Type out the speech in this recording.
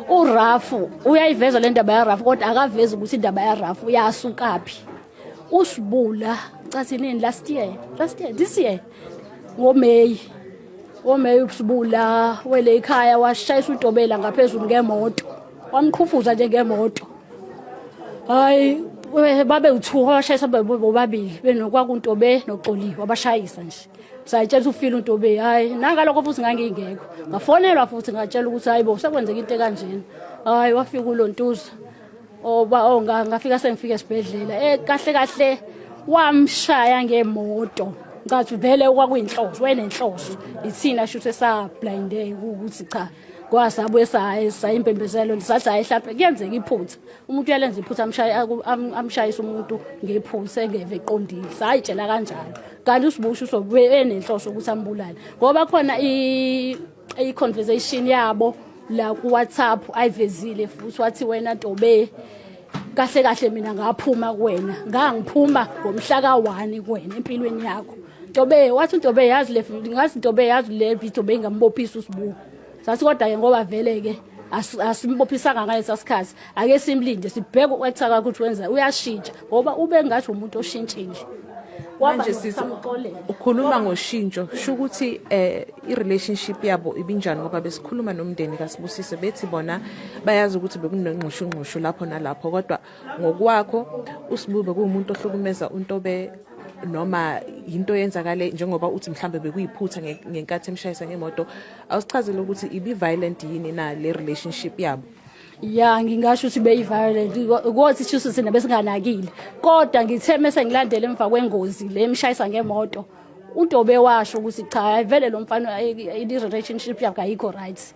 Urafu uyayiveza le ndaba yarafu, kodwa akavezi ukuthi indaba yarafu yasukaphi. Usibula cathi nini last year, last year, this year ngoMay, ngoMay usibula wele ekhaya washayisa uNtobela ngaphezulu ngemoto, wamqhufuza nje ngemoto. Hayi, babe u-two wabashayisa bobabili, benokwakuntobe noXoliwe, wabashayisa nje. Sayitshela ukuthi ufile uNtobe. Hayi, nangalokho futhi ngangingekho, ngafonelwa futhi ngatshela ukuthi hayi bo, sekwenzeka into ekanjena. Hayi, wafika ulontuza oba oh ngafika sengifika esibhedlela. Kahle kahle wamshaya ngemoto, ngathi vele kwakuyinhloso, wayenenhloso. Ithina shuthe esablinde ukuthi cha, kwasabuye sayimpembezelo, sathi hayi, hlampe kuyenzeka iphutha, umuntu uyalenza iphutha, amshayise umuntu ngephutha engeve eqondile. Sayitshela kanjalo, kanti usibusho usobe enenhloso ukuthi ambulale, ngoba khona i-conversation yabo la ku-WhatsApp ayivezile futhi, wathi wena Ntobe, kahle kahle mina ngaphuma kuwena, ngangiphuma ngomhla ka-1 kuwena empilweni yakho Ntobe. Wathi uNtobe yazi le, ngathi Ntobe yazi le video beyingambophisa uSibu. Sathi kodwa-ke ngoba vele-ke asimbophisanga ngalesa sikhathi, ake simlinde sibheke uku-acta kwakhe ukuthi wenza uyashintsha, ngoba ube ngathi umuntu oshintshile. Manje sisi, ukhuluma ngoshintsho, sho ukuthi i-relationship yabo ibinjani? Ngoba besikhuluma nomndeni kaSibusiso, bethi bona bayazi ukuthi bekunengxushungxushu lapho nalapho, kodwa ngokwakho uSibu bekuwumuntu ohlukumeza uNtobe noma yinto yenzakale njengoba uthi mhlambe bekuyiphutha ngenkathi emshayisa ngemoto? Awusichazele ukuthi ibi-violent yini na le relationship yabo? Ya, ngingasho ukuthi beyi-violent, kothi shuthi thina besinganakile, kodwa ngithe mese ngilandela emva kwengozi le emshayisa ngemoto, uNtobe washo ukuthi cha, vele lo mfana i-relationship yakhe ayikho right.